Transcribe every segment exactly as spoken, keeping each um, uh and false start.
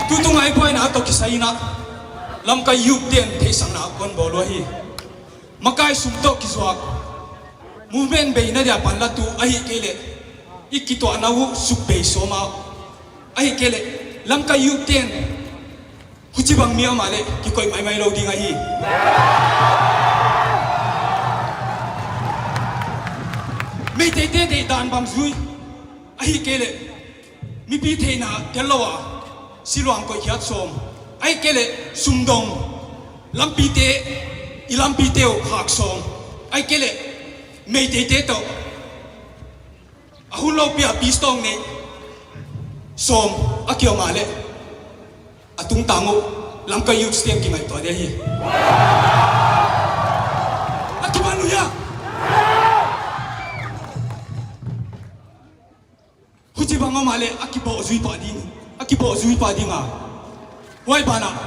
Tutung a i buaina tawh kisai in ah lamkai youth ten theihsakna kon bawl uh ahi. Makai sum tawh kizuak movement beina dia pan la tu ahih kei leh i kituahna uh suk bei sawm a, ahih kei leh lamkai youth ten huci bang mi amah leh kikoih maimai lo ding ahi. Meiteite deihdan bang zui ahih kei leh mipi theihna tel lo a siluang koihkhiat sawm, ahih kei leh sumdong lampite, i lampite uh khak sawm, ahih kei leh Meiteite tawh a hun lopi a peace talk neih sawm a kiom a leh a tungtang uh lamkai youth ten kingaihtuah ding ahi. A kiman uh hiam? Huci bang om a leh a kibawh zui pah ding, a kibawh zui pah ding a. Huai banah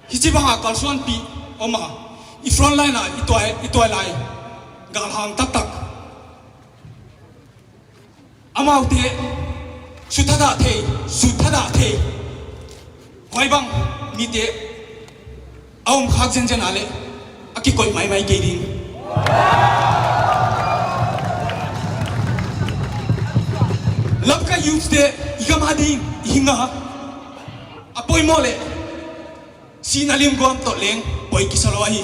hici bangah kalsuanpih om a, i front line ah i tuai, i tuai lai galhang taktak amaute suthadah thei, suthadah thei. Huai bang mite a om khak zenzen a leh a kikoih maimai kei ding. Lamkai youth te i gam a ding i hing a, a poimawh leh sihna limguam tawh leng poi kisa lo ahi.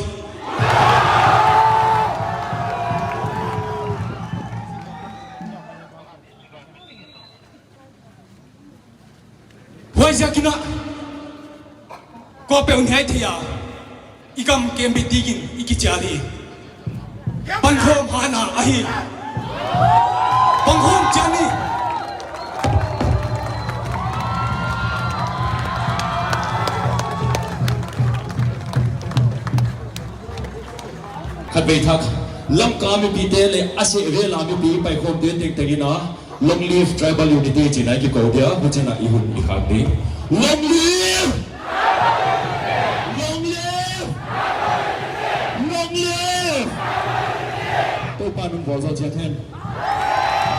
Huaiziakin ah kuapeuh niai thei a i gam kem bit dikin i kicial hi. Pankhawm hana ahi. Pankhawm cian hi. Khatvei thak Lamka mipite le a seh vela mipi paikhawmte tengteng in a Long live tribal unity cih na i kiko dia, hucin a i hun i khak ding. Long live! Long live! Long live! Topa nung bawl zo ciat hen.